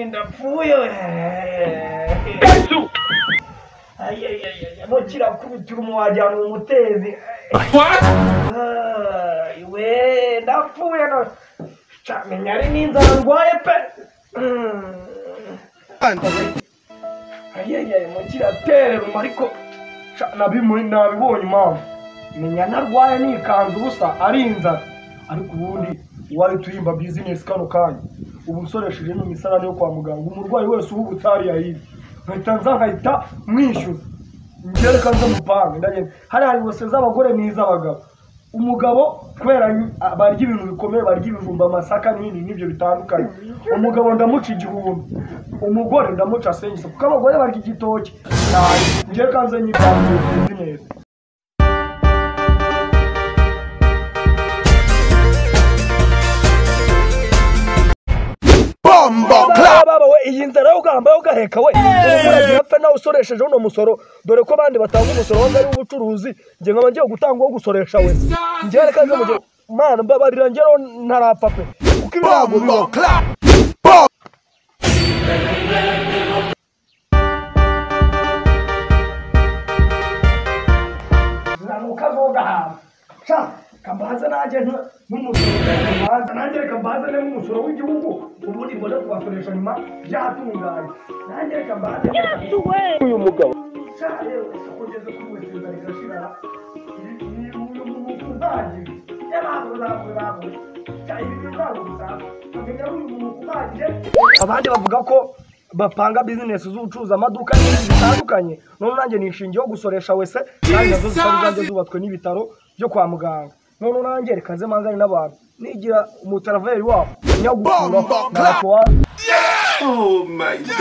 Ndapfuye. Ay, kirakubitira umuwajyana umutezi. We ndapfuye no. Menya ari n'inzara ndwaye pe. Ay, mukiratereruma ariko nabibonye impamvu. Menya narwaye nikanze ubusa ari inzara. Ariko ubundi wari tuyimba business kano kanya. Ubu nsoresheje n'imisarane yo kwa muganga umurwayi wese uhubutse hariya hirya nkahita nza nkahita mwishyuza ngereka nza mupange ndagenda hariya hari wese z'abagore n'iz'abagabo umugabo kubera barya ibintu bikomeye barya ibijumba amasaka n'ibindi n'ibyo bitandukanye umugabo ndamuca 1000 umugore ndamuca 5 kuko abagore barya igitoki ngereka nza nyipange business. Baba we iyi nzara ugamba ugaheka we umurage nawe usoresheje uno musoro dore ko bandi batanga umusoro wangari w'ubucuruzi nge nkaba ngiye gutanga wo gusoresha we nge reka nze mugire mana mbabarira ngero ntarapfa pe kuko ibirago biba zamuka voga ha cha kambaza naje n'umusoro nanjye reka mbazane n'umusoro w'igihugu ubundi mbone kubasoresha nyuma byatunganye nanjye reka mbazane uyu mugabo kugeza kuri wese rigashirara uyu muntu ubagije abandi bavuga ko bapanga business z'ubucuruzi amaduka n'ibindi bitandukanye none nanjye nishingiye yo gusoresha wese kandi nazo zitari zubatswe n'ibitaro byo kwa muganga none nanjye reka nze mangane n'abantu nigira umutaraveri wabo nyagukura ntacyo wa. Oh my God.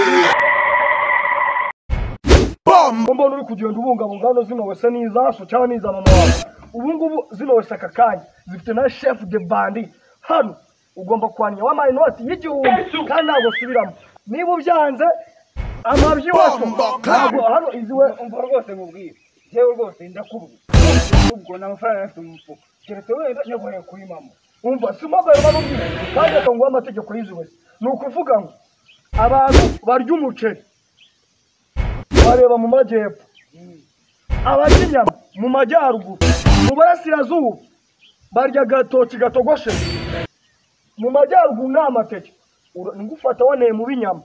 Mbona uri kugenda ubungabunga hano zino wese n'izaso cyangwa n'iza mama wawe ubu ngubu zino wese aka kanya zifite na chef de bandi hano ugomba kwanya wampaye inoti y'1000 kandi ntabwo subiramo niba ubyanze amabyi waso ntabwo hano iziwe umva rwose mubwire jewe rwose ndakubwira ubwo n'amafaranga afite mu mufuka keretse wenda nyaguhaye kuri mama umva simagaye barubwira kandi reka nguhe amategeko y'izi wese ni ukuvuga ngo abantu barya umuceri bareba mu majyepfo abarya inyama mu majyaruguru mu burasirazuba barya agatoki gatogosheje mu majyaruguru ni amateke ngufata waneye mu binyama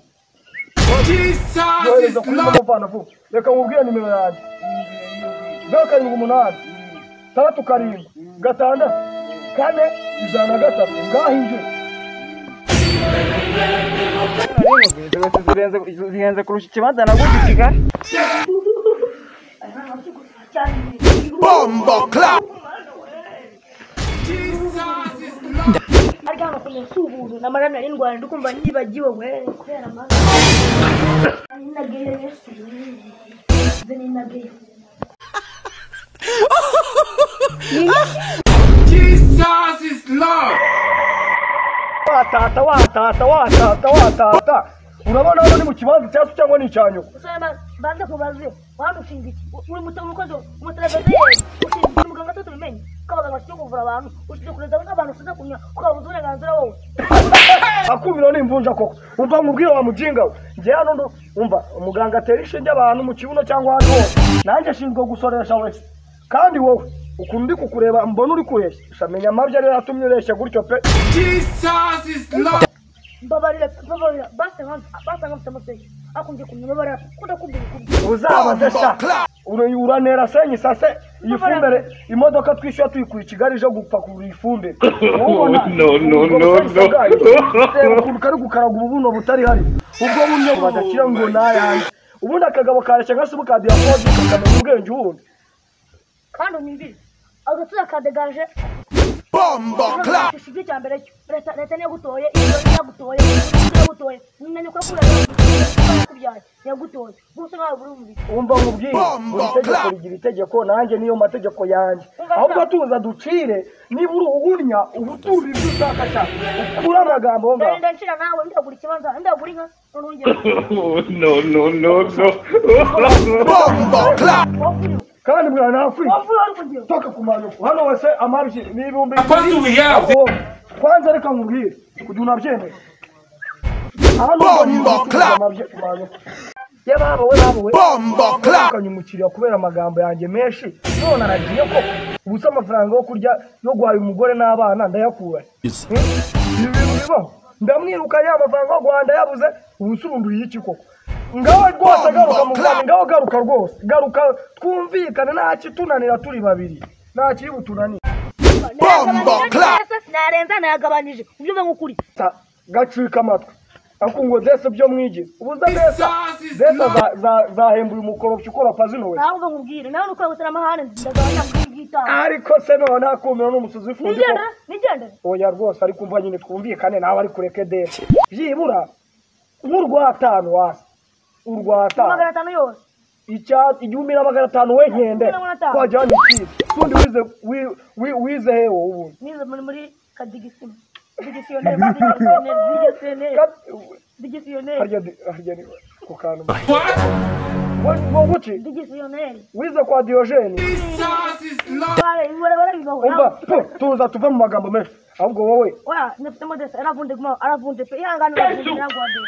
yohereza kuri mama vana vuba reka nkubwire nimero yanjye 0 7 8 6 7 6 4 103 ngaho injira. Zihenze kurusha ikibanza naguze i Kigali. Bombo clap. Ariko hano si ubuntu n'amaramya y'indwara ndikumva nibagiwe we kubera amara ninageyo Yesu nze ninageyo. Jesus is love. Watata watata watata watata urabona hano ni mu kibanza cyacu cyangwa ni icyanyu banza kubaze wandi ushinzwe iki uri umukozi umutelevizeri ushinzwe umuganga tubimenye ko abaganga bashinzwe kuvura abantu ushinzwe kureza abantu ushinzwe kumenya ko babuze uburenganzira wowe akumiro ni imvunja koko umva nkubwire wa mujinga we njye hano umva umuganga atera inshinge abantu mu kibuno cyangwa ahandi hose nanjye ashinzwe gusoresha wese kandi wowe ukuntu ndi kukureba mbona uri kureshya menya amabyi ariyo yatumye ureshya gutyo pe. Jesus is love. Mbabarira mbabarira basi basanga mfite amasenge akunze kumbabarira kuko ndakubwira uzabaze sha uranera senyi sase iyi fumbire imodoka twishyura tuyikuye i Kigali ije gupakura iyi fumbire. No no no no. Ukuntu kari gukaraga ububuno butari hari ubwo bumwe badakira ngo nayanjye ubundi akagabo kareshya nka simukadi ya fodi kakamenya ubwenge ubundi kandi unyumvire agatsura kadegaje Bombo clap. Isibyo cya mbere cyo leta leta niyo gutoye iyo gutoye iyo gutoye nyina kwa kura yakubyaye yagutoye gusa nkaho buri umbi umva nkubwire buri tegeko rigira itegeko nanjye niyo mategeko yanjye ahubwo tuza ducire niba uri uwunya ubutura ibyo ushaka cyane ukura amagambo ngaho ndashira nawe ndagura ikibanza ndagura inka none No no no no. Bombo clap. Kandi mwana afuri toka kumanyoko hano wese amabyi ni 2000 kwanza reka nkubwire kugira unabyemere Bombo clap. Yababa we baba we. Bombo clap. Kanya umukiriya kubera amagambo yanjye menshi none aragiye ko ubusa amafaranga yo kurya yo guhaha umugore n'abana ndayakura. Ibi bintu bibaho. Ndamwirukanye amafaranga yo guhaha ndayabuze ubusa urunduye iki koko. Ngaho rwose garuka mu Rwanda, ngaho garuka rwose. Garuka twumvikane nta kitunanira turi babiri. Nta kiri butunanire. Bombo clap. Narenza nayagabanije ubyumve nk'ukuri. Gacika amatwi. Akungo dese byo mwigi. Ubuza desa. Desa zahembuye umukoropyi ukoropa zino we. Ntabwo nkubwire nawe nuko gutera amahane ndagabanya kugita. Ariko se none nakumira n'umusuzi w'ifundi. Nigende nigende. Oya rwose ariko umva nyine twumvikane nawe ari kureke dese. Byibura nk'urwatanu wasi. Urwatanu. 500 yose. Icya 1500 we nkende. Twajyanye iki? Fundi wize wize hewo ubu. Nize muri kadigisima. Digisioneri. Harya ni ku kantu. What? Guki? Digisioneri. Wize kwa Diogene. Umva, tuza tuve mu magambo menshi. Ahubwo wowe. Oya, nafite modeste aravunde guma aravunde pe ihangane aravunde nyagwade.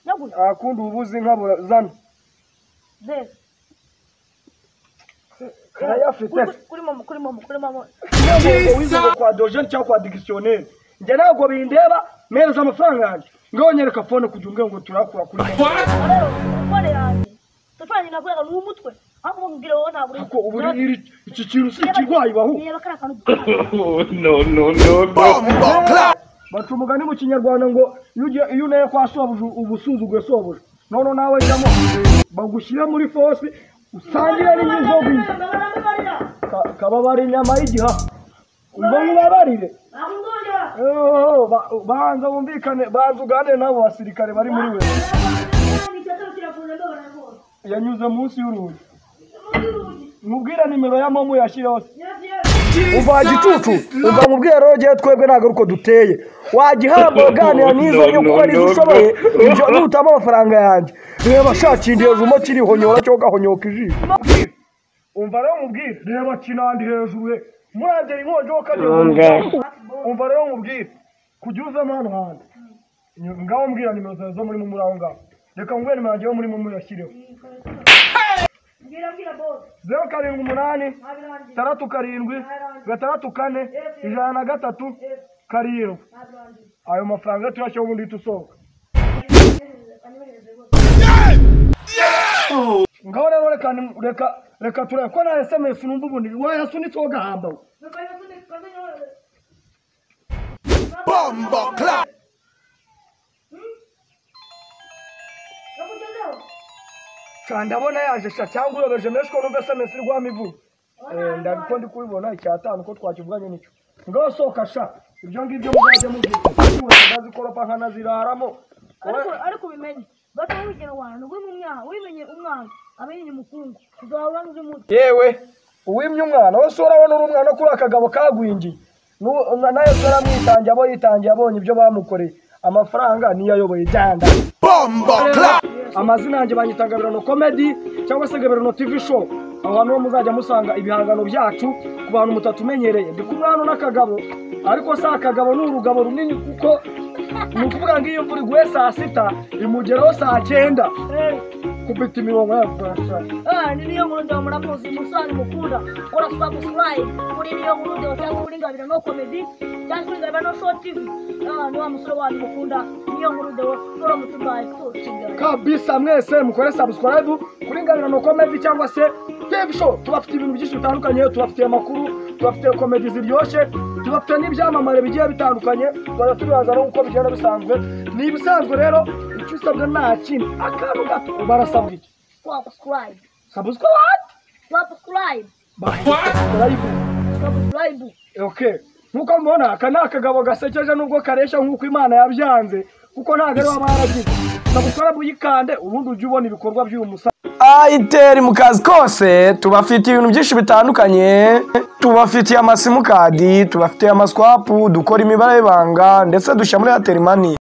Nyagwe. Akundi ubuzi nkabura zana. Des. Karayafite. Kuri mama kuri mama kuri mama. Wize kwa Diogene cyangwa kwa Digisioneri. Njye ntabwo bindeba mpereza amafaranga yanjye ngaho nyereka phone kugira ngo ngo turakura kuri rero phone yanjye telefone nakuyaga ni umutwe ahubwo nkubwire wowe ntabwo kuko ubu iki kintu si ikirwayi bahu reba kariya kantu No no no. Bombo clap. Baca umugani mu kinyarwanda ngo iyo uneye kwa sobuja uba usuzuguye sobuja none nawe jyamo bagushyire muri fosi usangire n'inzoga kababara inyama y'igihaha ubwo nkubabarire. Banza wumvikane banza uganire n'abo basirikare bari muri we. Yanyuze munsi y'urugi. Mubwira nimero ya momo yashyireho. Uva gicucu uva mubwira rero gihe twebwe ntabwo uko duteye. Wagihamba uganira n'izo yo kuko arizo ushoboye ibyo nutama amafaranga yanjye. Reba shakindi hejuru mo kirihonyora cyo gahonyoka ijisho. Umva rero mubwire reba kinandi hejuru he. Murangera inkonjo kaje. Umva rero mubwire kujya uvemo hano hantu. Ngaho mbwira nimero zawe zo muri mu aho ngaho. Reka ngwe nimero yanjye yo muri mu yashyireho. 0 7 8 6 7 6 4 103 7. Ayo mafaranga tuyashyireho ubundi tusohoka. Ngaho rero reka turebe ko na SMS numva ubundi wayasunitse gahamba. Bombo clap. Ndabona yaje sha cyangwa uyobeje menshi ko numva SMS rwa mivu. Ndabiko ndi kubibona icyatanu ko twakivuganye nicyo. Ngaho soka sha ibyo ngibyo muzajya mubyita. Ndazikoropa nkanaziraramo. Ariko ubimenye. Bato wigena wana ngo umwana wimenye umwana amenye umukungu uzahora n'umutwe. Yewe uwimye umwana wese urabona uri umwana kuri akagabo kagwingiye. Nayo aramwitangiye abo yitangiye abonye ibyo bamukoreye. Amafaranga niyo ayoboye jyanda. Bombo clap. Amazina yanjye banyita Gabirano Comedy cyangwa se Gabirano TV Show. Aho hantu muzajya musanga ibihangano byacu ku bantu mutatumenyereye. Ndi kumwe hano n'akagabo ariko si akagabo ni urugabo runini kuko ni ukuvuga ngo iyo imvura iguye saa 6 imugeraho saa 9. Kubita imirongo yafasha. Ni niyo nkuru ndaba muramuzi musani mukunda. Kora subscribe kuri niyo nkuru ndaba cyangwa kuri Gabirano Comedy cyangwa kuri Gabirano Show TV. Ni wa musore wanyu mukunda niyo nkuru ndaba kora mutubaye tukigali. Kabisa mwese mukore subscribe kuri Gabirano Comedy cyangwa se TV Show. Tubafite ibintu byinshi bitandukanye, tubafite amakuru, tubafite comedy ziryoshye, tubafite n'ibyamamare bigiye bitandukanye, tuzajya tubibaza no uko bigenda bisanzwe. Ni ibisanzwe rero icyo usabwa nta kindi akantu gato barasabwa iki? Subscribe. Subscribe. Subscribe. Subscribe. Okay. Nkuko mubona aka ni akagabo gasekeje nubwo kareshya nkuko Imana yabyanze kuko ntabwo ari waba yaragize. Subscribe uyikande ubundi ujye ubona ibikorwa by'uyu musaza. Airtel mu kazi kose tubafitiye ibintu byinshi bitandukanye, tubafitiye amasimukadi, tubafitiye amaswapu, dukora imibare y'ibanga ndetse dushyira muri Airtel Money.